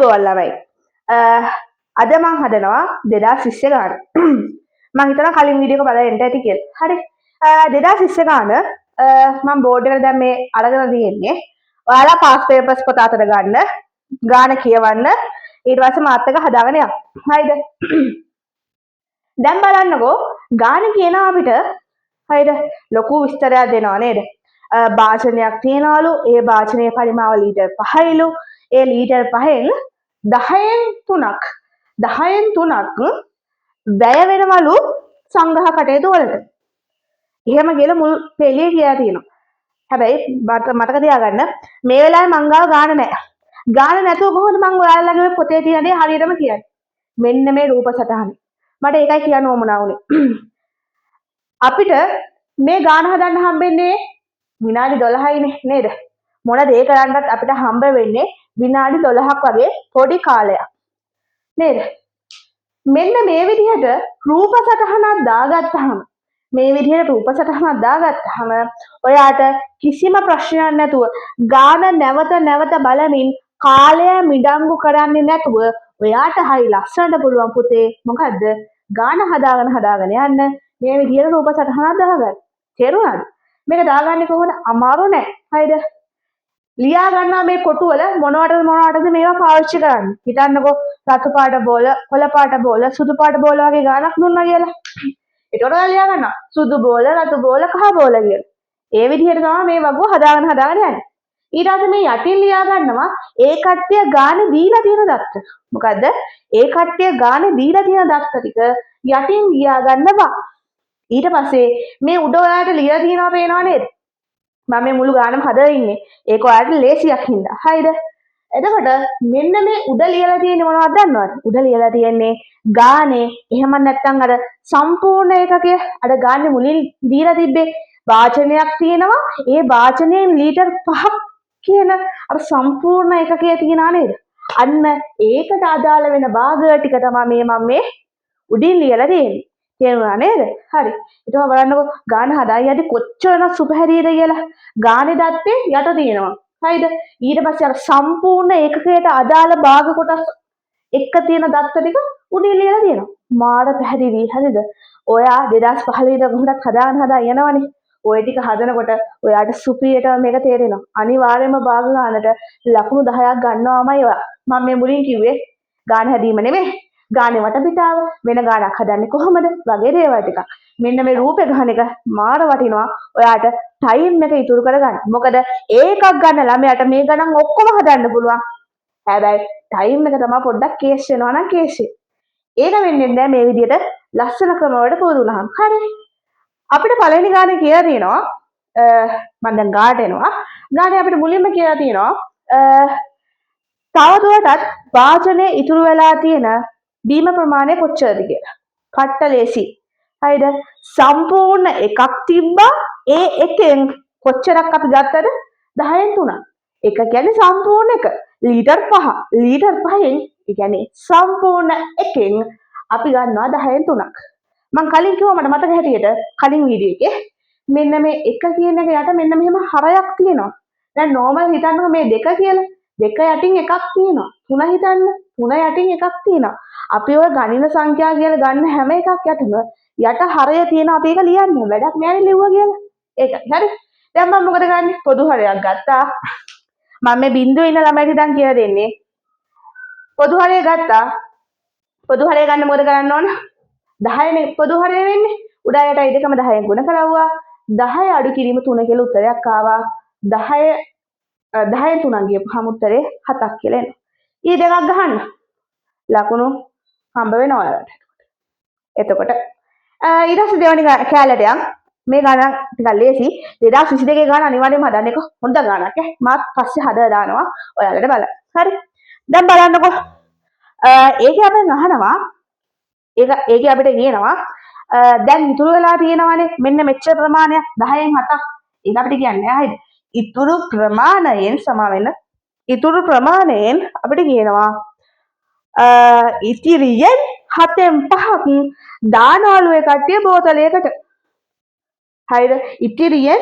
ආයුබෝවන් ළමයි. අද මං හදනවා 2020 ගාන. මං හිතනවා කලින් වීඩියෝ එක බලලා එන්න ඇති කියලා. හරි. 2020 ගාන මං බෝඩ් එකට දැන් මේ අරගෙන තියෙන්නේ. ඔයාලා පාස් පේපර්ස් පොත අතට ගන්න, ගාන කියවන්න, ඊට පස්සේ මාත් එක්ක හදාගෙන යන්න. හරිද? දැන් බලන්නකෝ ගාන කියනවා අපිට. හරිද? ලොකු විස්තරයක් දෙනවා නේද? භාජනයක් තියනවලු. ඒ භාජනයේ පරිමාව ලීටර් 5යිලු. ඒ ලීටර් 5න් 10න් 3ක් 10න් 3ක් වැය වෙනවලු සංග්‍රහ කටයුතු වලට. එහෙම කියලා මුල් පෙළිය කියලා තියෙනවා. හැබැයි මතක තියාගන්න මේ වෙලාවේ මං ගාව ගාන නැහැ. ගාන නැතුව කොහොමද මං ඔයාලගේ ඔය පොතේ තියෙන දේ හරියටම කියන්නේ? මෙන්න මේ රූප සටහනේ. මට ඒකයි කියන්න උවමනා වුණේ. අපිට මේ ගාන හදන්න හම්බෙන්නේ විනාඩි 12යිනේ නේද? මොන දේ කරන්නත් අපිට හම්බ වෙන්නේ විනාඩි 12ක් වගේ පොඩි කාලයක්. නේද? මෙන්න මේ විදිහට රූප සටහනක් දාගත්තාම, මේ විදිහට රූප සටහනක් දාගත්තාම ඔයාට කිසිම ප්‍රශ්නයක් නැතුව, ගාන නැවත නැවත බලමින්, කාලය මිඩංගු කරන්නේ නැතුව ඔයාට හරි ලස්සනට පුළුවන් පුතේ මොකද්ද ගාන හදාගෙන හදාගෙන යන්න මේ විදිහට රූප සටහනක් දාගන්න. තේරුණාද? මේක දාගන්නේ කොහොමද? අමාරු නෑ. හරිද? ලියා ගන්නවා මේ කොටු වල මොනවටද මොනවටද මේවා පාවිච්චි කරන්නේ. හිතන්නකෝ රතු පාට බෝල, කොළ පාට බෝල, සුදු පාට බෝල වගේ ගානක් දුන්නා කියලා. එතකොට ඔයා ලියා ගන්නවා සුදු බෝල, රතු බෝල, කහ බෝල කියලා. ඒ විදිහට තමයි මේ වගුව හදාගෙන හදාගෙන යන්නේ. ඊට පස්සේ මේ යටින් ලියා ගන්නවා ඒ කට්ටිය ගානේ දීලා තියෙන දත්ත. මොකද්ද? ඒ කට්ටිය ගානේ දීලා තියෙන දත්ත ටික යටින් ලියා ගන්නවා. ඊට පස්සේ මේ උඩ ඔයාලට ලියලා තියෙනවා පේනව නේද? මම මේ මුළු ගානම හදලා ඉන්නේ. ඒක ඔයාලට ලේසියක් හින්දා. හරිද? එතකොට මෙන්න මේ උඩ ලියලා තියෙන්නේ මොනවද දන්නවද? උඩ ලියලා තියෙන්නේ ගානේ එහෙම නැත්නම් අර සම්පූර්ණ ඒකකය, අර ගානේ මුලින් දීලා තිබ්බේ වාචනයක් තියෙනවා. ඒ වාචනයෙන් ලීටර් 5ක් කියන අර සම්පූර්ණ ඒකකය තියෙනා නේද? අන්න ඒකට අදාළ වෙන භාග ටික තමයි මේ මම මේ උඩින් ලියලා තියෙන්නේ. තේරුණා නේද? හරි. එතකොට බලන්නකෝ ගාන හදා යද්දි කොච්චරනම් සුපහැරියද කියලා. ගානේ දත්තේ යට තියෙනවා. හරිද? ඊට පස්සේ අර සම්පූර්ණ ඒකකයට අදාළ භාග කොටස් එක තියෙන දත්ත ටික උඩින් ලියලා තියෙනවා. මාර පැහැදිලි. හරිද? ඔයා 2015 ඉඳන් කොහොමදත් හදාගෙන හදා යනවනේ. ඔය ටික හදනකොට ඔයාට සුපිරියටම මේක තේරෙනවා. අනිවාර්යයෙන්ම භාග ගානට ලකුණු 10ක් ගන්නවාමයි ඔයා. මම මේ මුලින් කිව්වේ ගාන හැදීම නෙමෙයි. ගානේ වටපිටාව, වෙන ගානක් හදන්නේ කොහොමද වගේ දේවල් ටිකක්. මෙන්න මේ රූපේ ගහන එක මාර වටිනවා ඔයාට ටයිම් එක ඉතුරු කරගන්න. මොකද ඒකක් ගන්න ළමයාට මේ ගණන් ඔක්කොම හදන්න පුළුවන්. හැබැයි ටයිම් එක තමයි පොඩ්ඩක් කේස් වෙනවා නම් කේස්. ඒක වෙන්නේ නැහැ මේ විදිහට ලස්සන ක්‍රම වලට පුරුදු වුණාම. හරි. අපිට පළවෙනි ගානේ කියලා තියෙනවා, මම දැන් ගානට එනවා. ගානේ අපිට මුලින්ම කියලා තියෙනවා තවදුරටත් වාචනයේ ඉතුරු වෙලා තියෙන බීම ප්‍රමාණය කොච්චරද කියලා. පට්ට ලේසි. හරිද? සම්පූර්ණ එකක් තිබ්බා. ඒ එකෙන් කොච්චරක් අපි ගත්තද? 10න් 3ක්. එක කියන්නේ සම්පූර්ණ එක. ලීටර් 5. ලීටර් 5න්, ඒ කියන්නේ සම්පූර්ණ එකෙන් අපි ගන්නවා 10න් 3ක්. මං කලින් කිව්වා මට මතක හැටියට කලින් වීඩියෝ එකේ, මෙන්න මේ එක කියන එක යට මෙන්න මෙහෙම හරයක් තියෙනවා. දැන් නෝමල් හිතන්නකෝ මේ දෙක කියලා. දෙක යටින් එකක් තියෙනවා. තුන හිතන්න. තුන යටින් එකක් තියෙනවා. අපි ඔය ගණින සංඛ්‍යා කියලා ගන්න හැම එකක් යටම යට හරය තියෙනවා. අපි ඒක ලියන්නේ. වැඩක් නෑනේ ලිව්වා කියලා. ඒකයි. හරි. දැන් මම මොකද ගන්නෙ? පොදු හරයක් ගත්තා. මම මේ බිඳුවේ ඉන්න ළමයිට ඉතින් කියලා දෙන්නේ. පොදු හරය ගත්තා. පොදු හරය ගන්න මොකද කරන්න ඕන? 10 නේ පොදු හරය වෙන්නේ. උඩ යටයි දෙකම 10න් ගුණ කරවුවා. 10 අඩු කිරීම 3 කියලා උත්තරයක් ආවා. 10 10න් 3ක් ගියපුවාම උත්තරේ 7ක් කියලා එනවා. ඊ දෙකක් ගහන්න. ලකුණු හම්බ වෙනවා ඔයාලට. එතකොට ඊට පස්සේ දෙවෙනි කෑල්ලට යන්. මේ ගාන ටිකක් ලේසි. 2022 ගාන අනිවාර්යයෙන්ම හදන්න එක හොඳ ගානක් ඈ. මාත් පස්සේ හදලා දානවා ඔයාලට බලන්න. හරි. දැන් බලන්නකෝ. ඒකේ අපෙන් අහනවා, ඒක ඒකේ අපිට කියනවා දැන් ඉතුරු වෙලා තියෙනවානේ මෙන්න මෙච්චර ප්‍රමාණයක්, 10න් 7ක්. ඒක අපිට කියන්නේ හරිද? ඉතුරු ප්‍රමාණයෙන්, සමා වෙන්න, ඉතුරු ප්‍රමාණයෙන් අපිට කියනවා ඉතිරියෙන් 7න් 5ක් දානවලු ඒ කට්ටිය බෝතලයකට. හරිද? ඉතිරියෙන්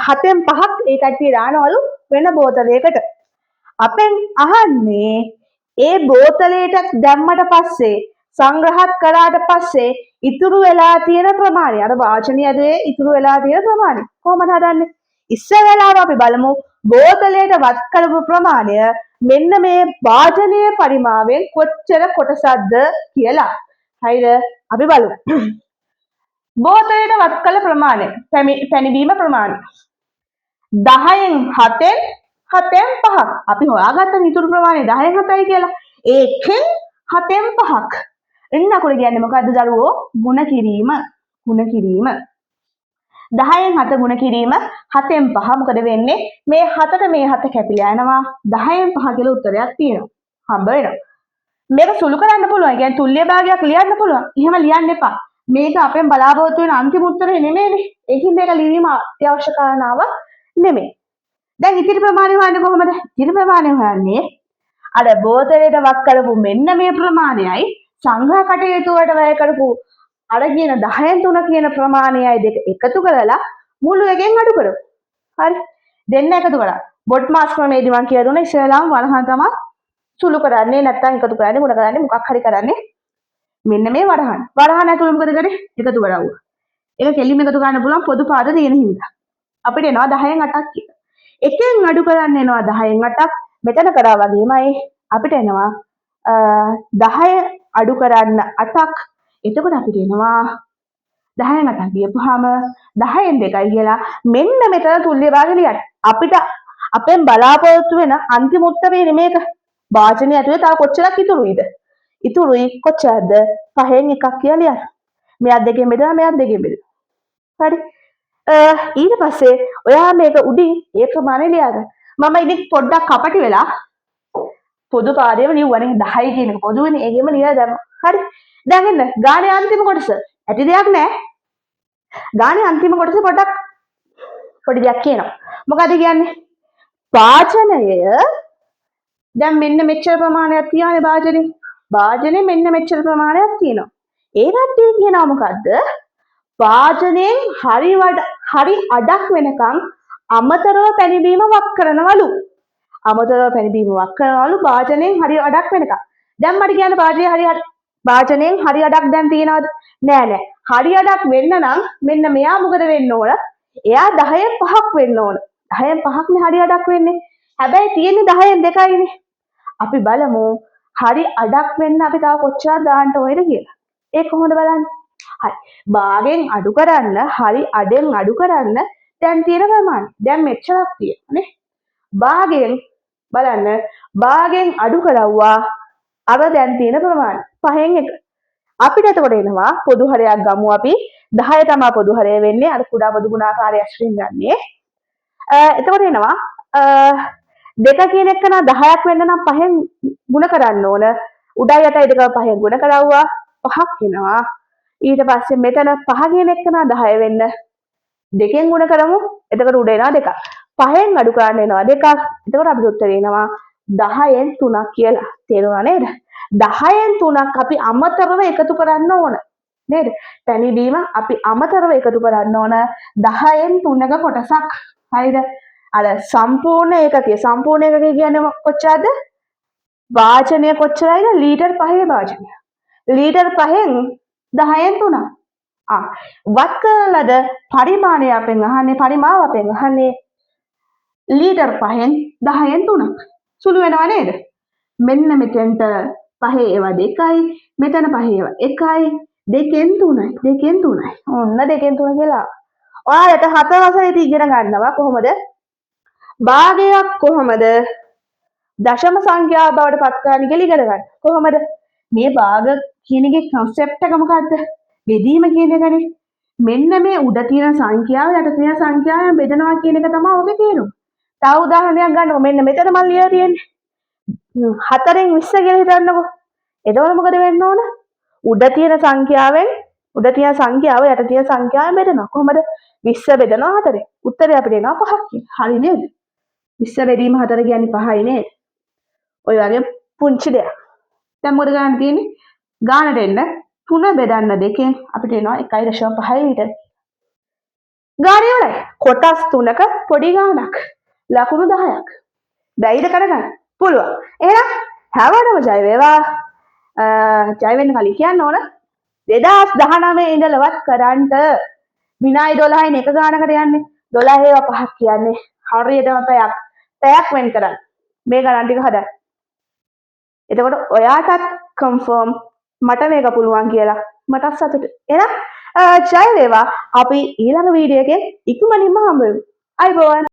7න් 5ක් ඒ කට්ටිය දානවලු වෙන බෝතලයකට. අපෙන් අහන්නේ ඒ බෝතලයට දැම්මට පස්සේ සංග්‍රහත් කරාට පස්සේ ඉතුරු වෙලා තියෙන ප්‍රමාණය, අර වාචනය ඇතුලේ ඉතුරු වෙලා තියෙන ප්‍රමාණය කොහොමද හදන්නේ? ඉස්සර වෙලාව අපි බලමු බෝතලයට වත් කරපු ප්‍රමාණය මෙන්න මේ වාචනයේ පරිමාවෙන් කොච්චර කොටසක්ද කියලා. හරිද? අපි බලමු. බෝතලයට වත් කළ ප්‍රමාණය, පැණිබීම ප්‍රමාණය 10න් 7න් 7න් 5ක්. අපි හොයාගත්ත ඉතුරු ප්‍රමාණය 10න් 7යි කියලා. ඒකෙන් 7න් 5ක්. එන්න අකුර කියන්නේ මොකද්ද දරුවෝ? ගුණ කිරීම. ගුණ කිරීම. 10න් 7 ගුණ කිරීම 7න් 5 මොකද වෙන්නේ? මේ 7ට මේ 7 කැපිලා යනවා. 10න් 5 කියලා උත්තරයක් තියෙනවා. හම්බ වෙනවා. මේක සුළු කරන්න පුළුවන්. ඒ කියන්නේ තුල්‍ය භාගයක් ලියන්න පුළුවන්. එහෙම ලියන්න එපා. මේක අපෙන් බලාපොරොත්තු වෙන අන්තිම උත්තරේ නෙමෙයිනේ. ඒකින් මේක ලිවීම අත්‍යවශ්‍ය කාරණාවක් නෙමෙයි. දැන් ඉතිරි ප්‍රමාණය හොයන්නේ කොහොමද? ඉතිරි ප්‍රමාණය හොයන්නේ අර බෝතලයට වක් කරපු මෙන්න මේ ප්‍රමාණයයි සංග්‍රහ කටයුතු වලට වැය කරපු අර කියන 10න් 3 කියන ප්‍රමාණයයි දෙක එකතු කරලා මුළු එකෙන් අඩු කරමු. හරි. දෙන්න එකතු කරා. බොඩ් මාස් ක්‍රමයේදී මම කියලා දුන්නා ඉස්සෙල්ලාම වරහන් තමයි සුළු කරන්නේ, නැත්තම් එකතු කරන්නේ, ගුණ කරන්නේ, මොකක් හරි කරන්නේ. මෙන්න මේ වරහන්. වරහන් ඇතුළේ මොකද කරේ? එකතු කරවුවා. ඒක කෙලින්ම එකතු කරන්න පුළුවන් පොදු පාද තියෙන හින්දා. අපිට එනවා 10න් 8ක් කියලා. එකෙන් අඩු කරන්න එනවා 10න් 8ක්. මෙතන කරා වගේමයි අපිට එනවා 10 අඩු කරන්න 8ක්. එතකොට අපිට එනවා 10න් 8ක් ගියපුවාම 10න් 2යි කියලා. මෙන්න මෙතන තුල්‍ය භාගය ලියන්න. අපිට අපෙන් බලාපොරොත්තු වෙන අන්තිම උත්තරේ නෙමේක. වාචනය ඇතුලේ තව කොච්චරක් ඉතුරුයිද? ඉතුරුයි කොච්චරද? 5න් 1ක් කියලා ලියන්න. මෙයත් දෙකෙන් බෙදනවා, මෙයත් දෙකෙන් බෙදනවා. හරි. ඊට පස්සේ ඔයා මේක උඩින් ඒ ප්‍රමාණය ලියාගන්න. මම ඉතින් පොඩ්ඩක් කපටි වෙලා පොදු පාදයේම ලිව්වනේ 10 කියන එක පොදුනේ, ඒකෙම ලියලා දැම්මා. හරි. දැන් එන්න ගානේ අන්තිම කොටස. ඇති දෙයක් නෑ. ගානේ අන්තිම කොටස පොඩ්ඩක් පොඩි දෙයක් කියනවා. මොකද කියන්නේ? වාචනය දැන් මෙන්න මෙච්චර ප්‍රමාණයක් තියෙනවානේ වාචනේ. වාචනේ මෙන්න මෙච්චර ප්‍රමාණයක් තියෙනවා. ඒ කට්ටිය කියනවා මොකද්ද? වාචනයෙන් හරි අඩක් වෙනකන් අමතරව පැණිබීම වක් කරනවලු. අමතරව පැණිබීම වක් කරනවලු වාචනයෙන් හරි අඩක් වෙනකන්. දැන් මට කියන්න වාචනයෙන් හරි අඩක් දැන් තියෙනවද? නෑ නෑ. හරි අඩක් වෙන්න නම් මෙන්න මෙයා මොකද වෙන්න ඕන? එයා 10න් 5ක් වෙන්න ඕන. 10න් 5ක් නේ හරි අඩක් වෙන්නේ. හැබැයි තියෙන්නේ 10න් 2යිනේ. අපි බලමු හරි අඩක් වෙන්න අපි තව කොච්චරක් දාන්න ඕනද කියලා. ඒ කොහොමද බලන්නේ? හරි. භාගෙන් අඩු කරන්න, හරි අඩෙන් අඩු කරන්න දැන් තියෙන ප්‍රමාණය. දැන් මෙච්චරක් තියෙනවා නේ. භාගෙන් බලන්න, භාගෙන් අඩු කරවුවා අර දැන් තියෙන ප්‍රමාණය 5න් 1. අපිට එතකොට එනවා පොදු හරයක් ගමු අපි. 10 තමයි පොදු හරය වෙන්නේ. අර කුඩා පොදු ගුණාකාරය ඇසුරින් ගන්නේ. එතකොට එනවා දෙක කියන එක නම් 10ක් වෙන්න නම් 5න් ගුණ කරන්න ඕන. උඩයි යටයි දෙකම 5න් ගුණ කරවුවා 5ක් එනවා. ඊට පස්සේ මෙතන 5 කියන එක නම් 10 වෙන්න දෙකෙන් ගුණ කරමු. එතකොට උඩ එනවා දෙකක්. 5න් අඩු කරන්න එනවා දෙකක්. එතකොට අපිට උත්තරේ එනවා 10න් 3ක් කියලා. තේරුණා නේද? 10න් 3ක් අපි අමතරව එකතු කරන්න ඕන. නේද? පැණිබීම අපි අමතරව එකතු කරන්න ඕන 10න් 3ක කොටසක්. හරිද? අර සම්පූර්ණ ඒකකය, සම්පූර්ණ ඒකකය කියන්නේ කොච්චරද? වාචනය කොච්චරයිද? ලීටර් 5 වාචනය. ලීටර් 5න් 10න් 3ක්. වත් කරන ලද පරිමාණය අපෙන් අහන්නේ, පරිමාව අපෙන් අහන්නේ ලීටර් 5න් 10න් 3ක්. සුළු වෙනවා නේද? මෙන්න මෙතෙන්ට පහේ ඒවා 2යි, මෙතන පහේ ඒවා 1යි, දෙකෙන් 3යි, දෙකෙන් 3යි. ඔන්න දෙකෙන් 3 කියලා. ඔයාලට හතර වසරේදී ඉගෙන ගන්නවා කොහොමද? භාගයක් කොහොමද දශම සංඛ්‍යාව බවට පත් කරන්න කියලා ඉගෙන ගන්න. කොහොමද? මේ භාග කියන එකේ කන්සෙප්ට් එක මොකද්ද? බෙදීම කියන එකනේ. මෙන්න මේ උඩ තියෙන සංඛ්‍යාව යට තියෙන සංඛ්‍යාවෙන් බෙදනවා කියන එක තමයි ඔකේ තේරුම. තව උදාහරණයක් ගන්නකො. මෙන්න මෙතන මම ලියලා තියෙන්නේ. 4න් 20 කියලා හිතන්නකෝ. එතකොට මොකද වෙන්න ඕන? උඩ තියෙන සංඛ්‍යාවෙන් උඩ තියෙන සංඛ්‍යාව යට තියෙන සංඛ්‍යාවෙන් බෙදනවා. කොහොමද? 20 බෙදනවා 4ෙන්. උත්තරේ අපිට එනවා 5ක් කියලා. හරි නේද? 20 බෙදීම 4 කියන්නේ 5යි නේද? ඔය වගේ පුංචි දෙයක්. දැන් මොකද ගන්න තියෙන්නේ? ගානට එන්න 3 බෙදන්න 2න් අපිට එනවා 1.5 ලීටර්. ගාන ඉවරයි. කොටස් 3ක පොඩි ගානක්. ලකුණු 10ක්. බැයිද කරගන්න? පුළුවන්. එහෙනම් හැමෝටම ජය වේවා. ජය වෙන්න කලින් කියන්න ඕන, 2019 ඉඳලවත් කරන්ට විනාඩි 12න් එක ගානකට යන්නේ. 12 ඒවා පහක් කියන්නේ හරියටම පැයක්. පැයක් වෙන් කරන්න. මේ ගණන් ටික හදන්න. එතකොට ඔයාටත් කන්ෆර්ම් මට මේක පුළුවන් කියලා. මටත් සතුටුයි. එහෙනම් ජය වේවා. අපි ඊළඟ වීඩියෝ එකෙන් ඉක්මනින්ම හම්බ වෙමු. ආයුබෝවන්.